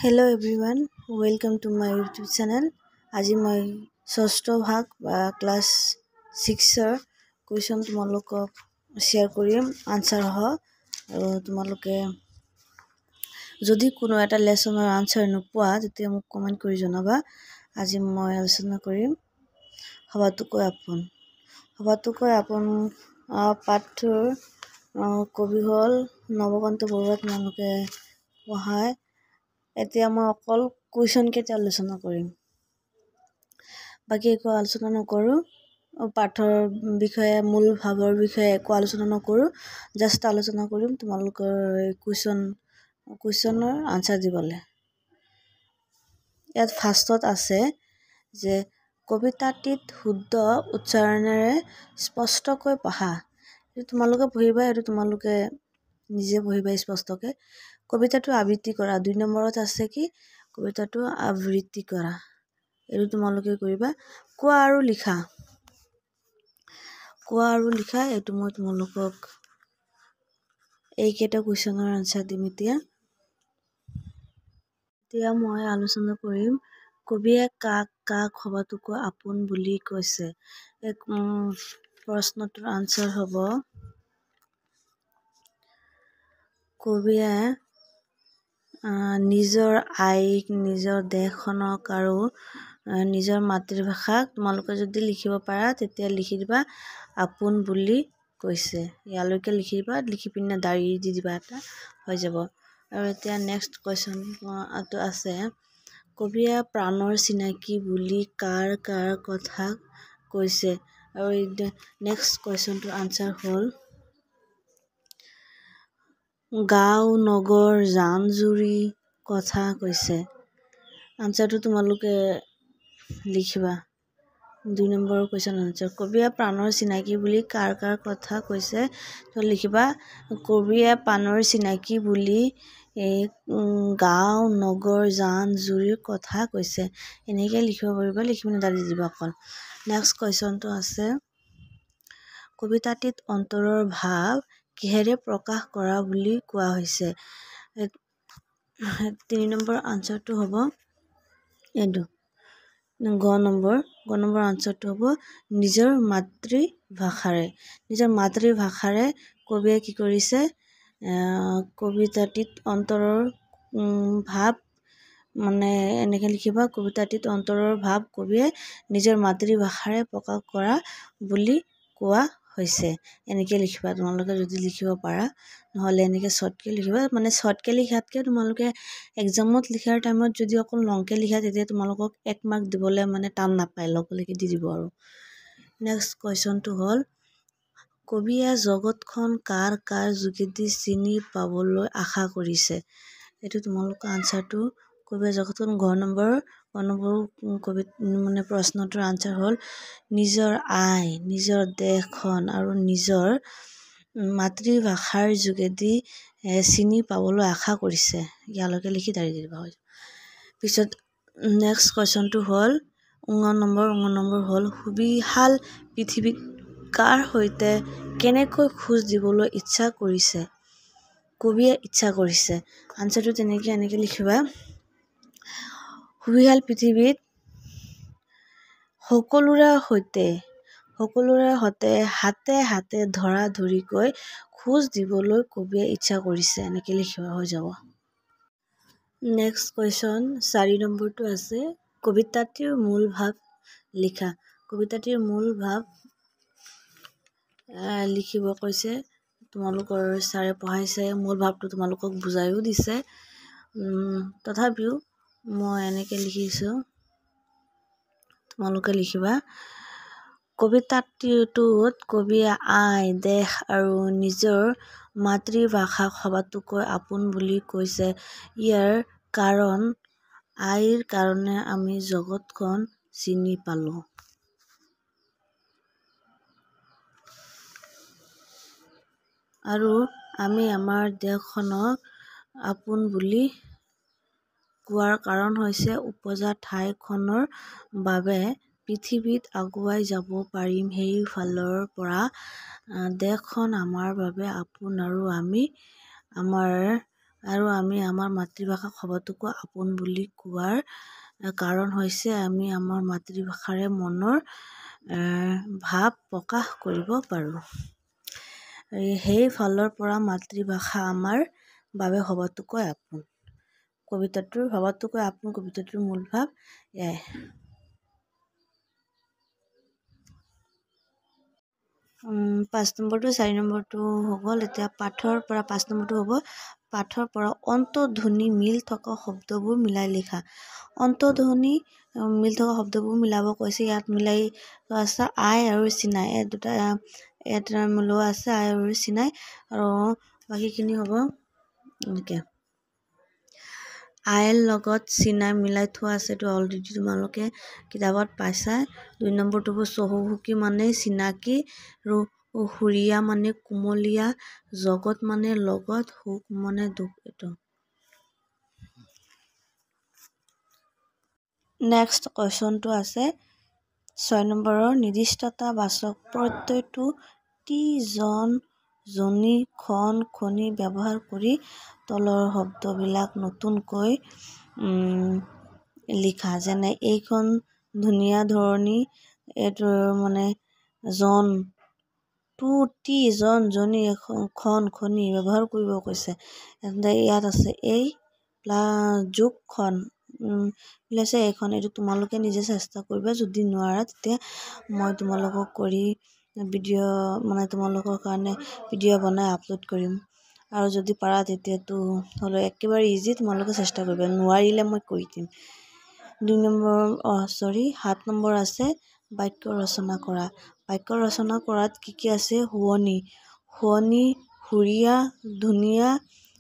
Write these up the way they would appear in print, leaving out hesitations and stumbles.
Hello everyone, welcome to my YouTube channel. আজি মই ষষ্ঠ ভাগ বা ক্লাছ ছিক্সৰ কুৱেশ্যন তোমালোকক শ্বেয়াৰ কৰিম আনচাৰ সহ। আৰু তোমালোকে যদি কোনো এটা লেচনৰ আনচাৰ নোপোৱা, তেতিয়া মোক কমেণ্ট কৰি জনাবা। আজি মই আলোচনা কৰিম সবাতোকৈ আপোন। সবাতোকৈ আপোন পাঠটোৰ কবি হ'ল নৱকান্ত বৰুৱা। তোমালোকে পঢ়াই এতিয়া মই অকল কুৱেশ্যন কেইটা আলোচনা কৰিম, বাকী একো আলোচনা নকৰোঁ। পাঠৰ বিষয়ে, মূল ভাৱৰ বিষয়ে একো আলোচনা নকৰোঁ। জাষ্ট আলোচনা কৰিম তোমালোকৰ কুৱেশ্যনৰ আনচাৰ দিবলৈ। ইয়াত ফাৰ্ষ্টত আছে যে কবিতাটিত শুদ্ধ উচ্চাৰণেৰে স্পষ্টকৈ পঢ়া। এইটো তোমালোকে পঢ়িবা, এইটো তোমালোকে নিজে পঢ়িবা স্পষ্টকৈ। কবিতাটো আবৃত্তি কৰা। 2 নম্বৰত আছে কি? কবিতাটো আবৃত্তি কৰা, এইটো তোমালোকে কৰিবা। কোৱা আৰু লিখা। কোৱা আৰু লিখা, এইটো মই তোমালোকক এইকেইটা কুৱেশ্যনৰ আনচাৰ দিম। এতিয়া এতিয়া মই আলোচনা কৰিম কবিয়ে কাক কাক সবাতোকৈ আপোন বুলি কৈছে। এই প্ৰশ্নটোৰ আনচাৰ হ'ব, কবিয়ে নিজৰ আইক, নিজৰ দেশখনক আৰু নিজৰ মাতৃভাষাক, তোমালোকে যদি লিখিব পাৰা তেতিয়া লিখি দিবা, আপোন বুলি কৈছে। ইয়ালৈকে লিখি দিবা, লিখি পিনে দাড়ি দি দিবা এটা, হৈ যাব। আৰু এতিয়া নেক্সট কুৱেশ্যনটো আছে, কবিয়ে প্ৰাণৰ চিনাকি বুলি কাৰ কাৰ কথা কৈছে? আৰু নেক্সট কুৱেশ্যনটোৰ আনচাৰ হ'ল গাঁও, নগৰ, জান জুৰি কথা কৈছে। আনচাৰটো তোমালোকে লিখিবা। 2 নম্বৰৰ কুৱেশ্যন আনচাৰ, কবিয়ে প্ৰাণৰ চিনাকি বুলি কাৰ কাৰ কথা কৈছে? তো লিখিবা, কবিয়ে প্ৰাণৰ চিনাকি বুলি এই গাঁও, নগৰ, জান জুৰিৰ কথা কৈছে। এনেকৈ লিখিব পাৰিবা, লিখি পিনে দালি দিবা অকল। নেক্সট কুৱেশ্যনটো আছে, কবিতাটিত অন্তৰৰ ভাৱ কিহেৰে প্ৰকাশ কৰা বুলি কোৱা হৈছে? 3 নম্বৰ আনচাৰটো হ'ব এইটো গ নম্বৰ। গ নম্বৰ আনচাৰটো হ'ব নিজৰ মাতৃভাষাৰে। নিজৰ মাতৃভাষাৰে কবিয়ে কি কৰিছে? কবিতাটিত অন্তৰৰ ভাৱ, মানে এনেকৈ লিখিবা, কবিতাটিত অন্তৰৰ ভাৱ কবিয়ে নিজৰ মাতৃভাষাৰে প্ৰকাশ কৰা বুলি কোৱা হৈছে। এনেকৈ লিখিবা তোমালোকে যদি লিখিব পাৰা, নহ'লে এনেকৈ শ্বৰ্টকৈ লিখিবা। মানে শ্বৰ্টকৈ লিখাতকৈ তোমালোকে এক্সামত লিখাৰ টাইমত যদি অকল লংকৈ লিখা, তেতিয়া তোমালোকক 1 মাৰ্ক দিবলৈ মানে টান নাপায়, লগে লগে দি দিব। আৰু নেক্সট কুৱেশ্যনটো হ'ল, কবিয়ে জগতখন কাৰ কাৰ যোগেদি চিনি পাবলৈ আশা কৰিছে? এইটো তোমালোকৰ আনচাৰটো, কবিয়ে জগতখন ঘ নম্বৰ। গ নম্বৰ কবি মানে প্ৰশ্নটোৰ আনচাৰ হ'ল নিজৰ আই, নিজৰ দেশখন আৰু নিজৰ মাতৃভাষাৰ যোগেদি চিনি পাবলৈ আশা কৰিছে। ইয়ালৈকে লিখি দাঁড়ি দিবা। পিছত নেক্সট কুৱেশ্যনটো হ'ল ঙ নম্বৰ। ঙ নম্বৰ হ'ল সুবিশাল পৃথিৱীত কাৰ সৈতে কেনেকৈ খোজ দিবলৈ ইচ্ছা কৰিছে কবিয়ে? ইচ্ছা কৰিছে, আনচাৰটো তেনেকৈ এনেকৈ লিখিবা, সুবিশাল পৃথিৱীত সকলোৰে সৈতে হাতে হাতে ধৰা ধৰিকৈ খোজ দিবলৈ কবিয়ে ইচ্ছা কৰিছে। এনেকৈ লিখিবা, হৈ যাব। নেক্সট কুৱেশ্যন 4 নম্বৰটো আছে, কবিতাটিৰ মূল ভাৱ লিখা। কবিতাটিৰ মূল ভাৱ লিখিব কৈছে। তোমালোকৰ ছাৰে পঢ়াইছে, মূল ভাৱটো তোমালোকক বুজায়ো দিছে, তথাপিও মই এনেকৈ লিখিছোঁ, তোমালোকে লিখিবা। কবিতাটোত কবিয়ে আই, দেশ আৰু নিজৰ মাতৃভাষাক সবাতোকৈ আপোন বুলি কৈছে। ইয়াৰ কাৰণ আইৰ কাৰণে আমি জগতখন চিনি পালোঁ আৰু আমি আমাৰ দেশখনক আপোন বুলি কোৱাৰ কাৰণ হৈছে ওপজা ঠাইখনৰ বাবে পৃথিৱীত আগুৱাই যাব পাৰিম, সেইফালৰ পৰা দেশখন আমাৰ বাবে আপোন আৰু আমি আমাৰ আৰু আমি আমাৰ মাতৃভাষাক সবাতোকৈ আপোন বুলি কোৱাৰ কাৰণ হৈছে আমি আমাৰ মাতৃভাষাৰে মনৰ ভাৱ প্ৰকাশ কৰিব পাৰোঁ। সেই ফালৰ পৰা মাতৃভাষা আমাৰ বাবে সবাতোকৈ আপোন। কবিতাটোৰ সবাতোকৈ আপোন কবিতাটোৰ মূল ভাৱ এয়াই। 5 নম্বৰটো 4 নম্বৰটো হৈ গ'ল। এতিয়া পাঠৰ পৰা 5 নম্বৰটো হ'ব পাঠৰ পৰা অন্তধ্বনি মিল থকা শব্দবোৰ মিলাই লিখা। অন্তধ্বনি মিল থকা শব্দবোৰ মিলাব কৈছে। ইয়াত মিলাই আছে আই আৰু চিনাই, এই দুটা ইয়াত মিলোৱা আছে আই আৰু চিনাই, আৰু বাকীখিনি হ'ব এনেকৈ আইৰ লগত চিনাই মিলাই থোৱা আছে। এইটো অলৰেডি তোমালোকে কিতাপত পাইছা। 2 নম্বৰটো হ'ব চহকী মানে চিনাকি, আৰু সুৰীয়া মানে কুমলীয়া, জগত মানে লগত, সুখ মানে দুখ। এইটো নেক্সট কুৱেশ্যনটো আছে 6 নম্বৰৰ নিৰ্দিষ্টতাবাচক প্ৰত্যয়টো টি, জন, জনী, খন, খনি ব্যৱহাৰ কৰি তলৰ শব্দবিলাক নতুনকৈ লিখা। যেনে এইখন ধুনীয়া ধৰণী, এইটো মানে জন, টু, টি, জন, জনী, খন, খনি ব্যৱহাৰ কৰিব কৈছে। ইয়াত আছে এই যোগ খন মিলাইছে এইখন। এইটো তোমালোকে নিজে চেষ্টা কৰিবা, যদি নোৱাৰা তেতিয়া মই তোমালোকক কৰি ভিডিঅ' মানে তোমালোকৰ কাৰণে ভিডিঅ' বনাই আপলোড কৰিম। আৰু যদি পাৰা তেতিয়াতো হ'লে একেবাৰে ইজি, তোমালোকে চেষ্টা কৰিবা, নোৱাৰিলে মই কৰি দিম। 2 নম্বৰ 7 নম্বৰ আছে বাক্য ৰচনা কৰা। বাক্য ৰচনা কৰাত কি কি আছে? শুৱনি, শুৱনি, সুৰীয়া, ধুনীয়া,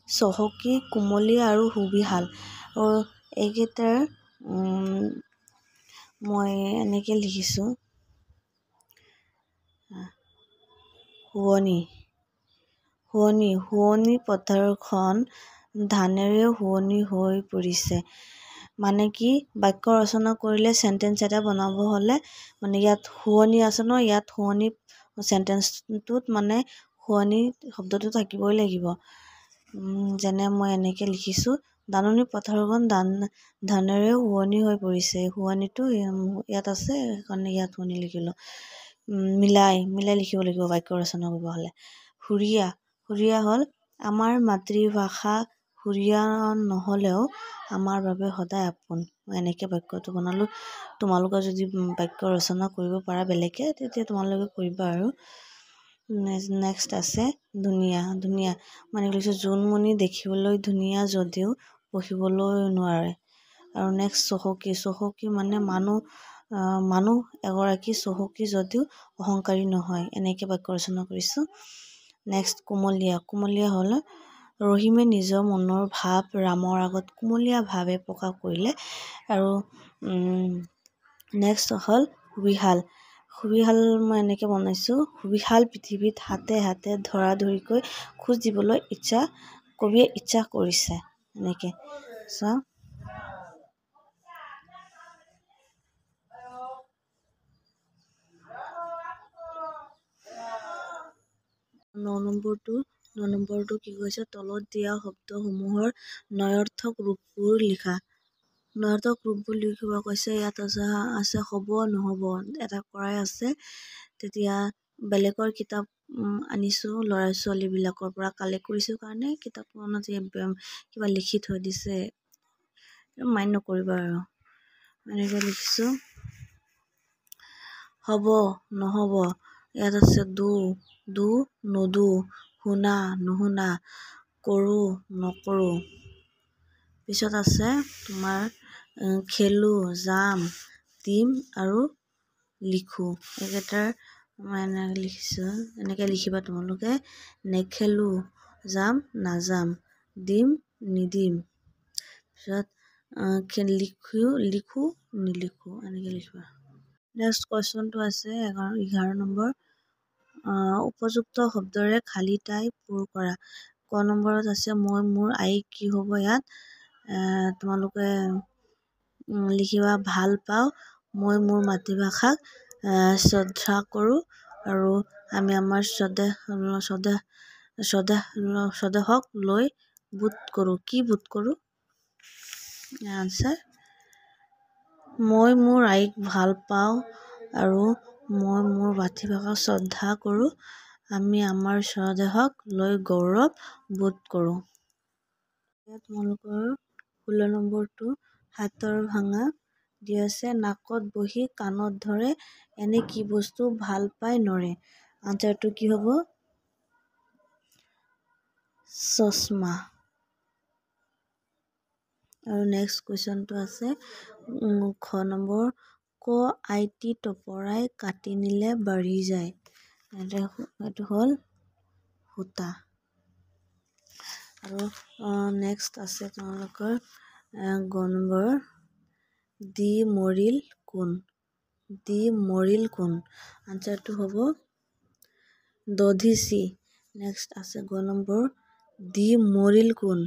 চহকী, কুমলীয়া আৰু সুবিশাল। আৰু এইকেইটাৰ মই এনেকৈ লিখিছোঁ। শুৱনি, শুৱনি, শুৱনি পথাৰখন ধানেৰে শুৱনি হৈ পৰিছে। মানে কি বাক্য ৰচনা কৰিলে চেণ্টেঞ্চ এটা বনাব হ'লে মানে ইয়াত শুৱনি আছে ন, ইয়াত শুৱনি চেণ্টেঞ্চটোত মানে শুৱনি শব্দটো থাকিবই লাগিব। যেনে মই এনেকৈ লিখিছোঁ, ধাননি পথাৰখন ধানেৰে শুৱনি হৈ পৰিছে। শুৱনিটো ইয়াত আছে সেইকাৰণে ইয়াত শুৱনি লিখিলোঁ। মিলাই মিলাই লিখিব লাগিব বাক্য ৰচনা কৰিব হ'লে। সুৰীয়া, সুৰীয়া হ'ল আমাৰ মাতৃভাষা সুৰীয়া নহ'লেও আমাৰ বাবে সদায় আপোন। মই এনেকৈ বাক্যটো বনালোঁ। তোমালোকে যদি বাক্য ৰচনা কৰিব পাৰা বেলেগকৈ তেতিয়া তোমালোকে কৰিবা। আৰু নেক্সট আছে ধুনীয়া, ধুনীয়া মানে লিখিছোঁ জোনমণি দেখিবলৈ ধুনীয়া যদিও পঢ়িবলৈ নোৱাৰে। আৰু নেক্সট চহকী, চহকী মানে মানুহ মানুহ এগৰাকী চহকী যদিও অহংকাৰী নহয়। এনেকৈ বাক্য ৰচনা কৰিছোঁ। নেক্সট কুমলীয়া, কুমলীয়া হ'ল ৰহিমে নিজৰ মনৰ ভাৱ ৰামৰ আগত কুমলীয়া ভাৱে প্ৰকাশ কৰিলে। আৰু নেক্সট হ'ল সুবিশাল, সুবিশাল মই এনেকৈ বনাইছোঁ। সুবিশাল পৃথিৱীত হাতে হাতে ধৰা ধৰিকৈ খোজ দিবলৈ ইচ্ছা কবিয়ে ইচ্ছা কৰিছে। এনেকৈ চোৱা। ন নম্বৰটো কি কৈছে? তলত দিয়া শব্দসমূহৰ নঞৰ্থক ৰূপবোৰ লিখা। নঞৰ্থক ৰূপবোৰ লিখিব কৈছে। ইয়াত আছে হ'ব, নহ'ব, এটা কৰাই আছে। তেতিয়া বেলেগৰ কিতাপ আনিছোঁ ল'ৰা ছোৱালীবিলাকৰ পৰা কালেক্ট কৰিছোঁ কাৰণে কিতাপখনত কিবা লিখি থৈ দিছে, মাইণ্ড নকৰিবা। আৰু এনেকৈ লিখিছোঁ হ'ব, নহ'ব। ইয়াত আছে দু, দু, নদু, শুনা, নুশুনা, কৰোঁ, নকৰোঁ। পিছত আছে তোমাৰ খেলোঁ, যাম, দিম আৰু লিখোঁ। এইকেইটাৰ মই এনেকৈ লিখিছোঁ। এনেকৈ লিখিবা তোমালোকে। নেখেলোঁ, যাম, নাযাম, দিম, নিদিম। পিছত লিখোঁ, লিখোঁ, নিলিখোঁ, এনেকৈ লিখিবা। নেক্সট কুৱেশ্যনটো আছে 11 নম্বৰ, উপযুক্ত শব্দৰে খালী ঠাই পূৰ কৰা। ক নম্বৰত আছে মই মোৰ আইক, কি হ'ব ইয়াত? তোমালোকে লিখিবা ভাল পাওঁ, মই মোৰ মাতৃভাষাক শ্ৰদ্ধা কৰোঁ আৰু আমি আমাৰ স্বদেশ স্বদেশ স্বদেশ স্বদেশক লৈ বোধ কৰোঁ। কি বোধ কৰোঁ? আনচাৰ, মই মোৰ আইক ভাল পাওঁ আৰু মই মোৰ মাতৃভাষাক শ্ৰদ্ধা কৰোঁ। আমি আমাৰ স্বদেশক লৈ গৌৰৱ বোধ কৰোঁ। তোমালোকৰ 16 নম্বৰটো হাতৰ ভাঙা দি আছে। নাকত বহি কাণত ধৰে, এনে কি বস্তু ভাল পাই নৰে? আনচাৰটো কি হ'ব? চশমা। আৰু নেক্সট কুৱেশ্যনটো আছে খ নম্বৰ, ক IT টপৰাই কাটি নিলে বাঢ়ি যায়। এইটো হ'ল সূতা। আৰু নেক্সট আছে তোমালোকৰ গ নম্বৰ, দি মৰিল কোন? দি মৰিল কোন? আনচাৰটো হ'ব দধিচি। নেক্সট আছে গ নম্বৰ, দি মৰিল কোন?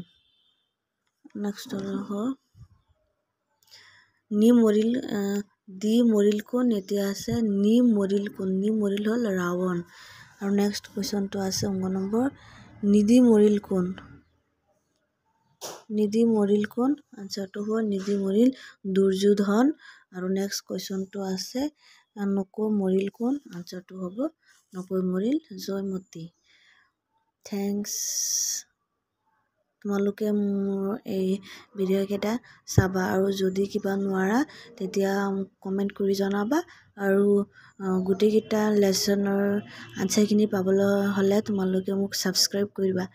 নেক্সট হ'ল নি মৰিল, দি মৰিল কোন? এতিয়া আছে নি মৰিল কোন? নি মৰিল হ'ল ৰাৱণ। আৰু নেক্সট কুৱেশ্যনটো আছে অংক নম্বৰ, নিদি মৰিল কোন? নিদি মৰিল কোন? আনচাৰটো হ'ল নিদি মৰিল দুৰ্যোধন। আৰু নেক্সট কুৱেশ্যনটো আছে নকৈ মৰিল কোন? আনচাৰটো হ'ব নকৈ মৰিল জয়মতী। Thanks. তোমালোকে মোৰ এই ভিডিঅ'কেইটা চাবা আৰু যদি কিবা নোৱাৰা তেতিয়া কমেণ্ট কৰি জনাবা। আৰু গোটেইকেইটা লেচনৰ আনচাৰখিনি পাবলৈ হ'লে তোমালোকে মোক ছাবস্ক্ৰাইব কৰিবা।